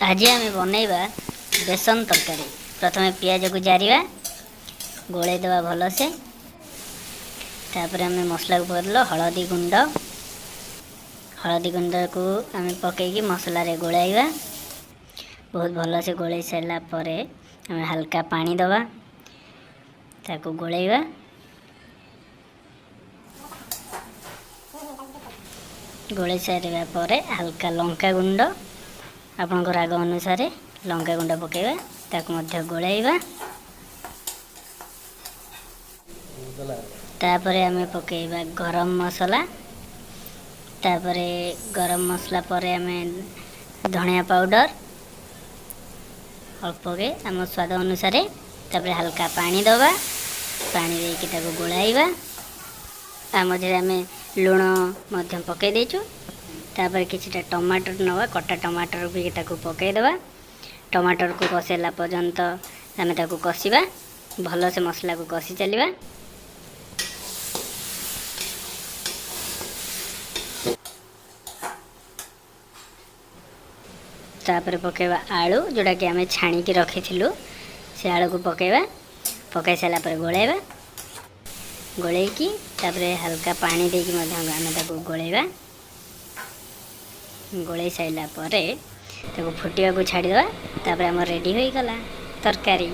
ଆଜି ଆମେ ବନେଇବା ବେସନ ତରକାରୀ। ପ୍ରଥମେ ପିଆଜକୁ ଜାରିବା, ଗୋଳେଇ ଦେବା ଭଲସେ। ତାପରେ ଆମେ ମସଲାକୁ ପକାଇଦେଲ ହଳଦୀ ଗୁଣ୍ଡ। ହଳଦୀ ଗୁଣ୍ଡକୁ ଆମେ ପକାଇକି ମସଲାରେ ଗୋଳାଇବା। ବହୁତ ଭଲସେ ଗୋଳେଇ ସାରିଲା ପରେ ଆମେ ହାଲକା ପାଣି ଦେବା, ତାକୁ ଗୋଳେଇବା। ଗୋଳେଇ ସାରିବା ପରେ ହାଲକା ଲଙ୍କା ଗୁଣ୍ଡ, ଆପଣଙ୍କ ରାଗ ଅନୁସାରେ ଲଙ୍କା ଗୁଣ୍ଡ ପକାଇବା, ତାକୁ ମଧ୍ୟ ଗୋଳାଇବା। ତାପରେ ଆମେ ପକାଇବା ଗରମ ମସଲା। ତାପରେ ଗରମ ମସଲା ପରେ ଆମେ ଧଣିଆ ପାଉଡ଼ର ଅଳ୍ପକେ ଆମ ସ୍ୱାଦ ଅନୁସାରେ। ତାପରେ ହାଲକା ପାଣି ଦେବା, ପାଣି ଦେଇକି ତାକୁ ଗୋଳାଇବା। ତା ମଝିରେ ଆମେ ଲୁଣ ମଧ୍ୟ ପକାଇ ଦେଇଛୁ। ତାପରେ କିଛିଟା ଟମାଟର ନେବା, କଟା ଟମାଟର ବି ତାକୁ ପକାଇଦେବା। ଟମାଟରକୁ କଷେଇଲା ପର୍ଯ୍ୟନ୍ତ ଆମେ ତାକୁ କଷିବା, ଭଲସେ ମସଲାକୁ କଷି ଚାଲିବା। ତାପରେ ପକାଇବା ଆଳୁ, ଯେଉଁଟାକି ଆମେ ଛାଣିକି ରଖିଥିଲୁ, ସେ ଆଳୁକୁ ପକାଇବା। ପକାଇ ସାରିଲା ପରେ ଗୋଳାଇବା। ଗୋଳେଇକି ତାପରେ ହାଲକା ପାଣି ଦେଇକି ମଧ୍ୟ ଆମେ ତାକୁ ଗୋଳେଇବା। ଗୋଳେଇ ସାରିଲା ପରେ ତାକୁ ଫୁଟିବାକୁ ଛାଡ଼ିଦେବା। ତାପରେ ଆମର ରେଡ଼ି ହୋଇଗଲା ତରକାରୀ।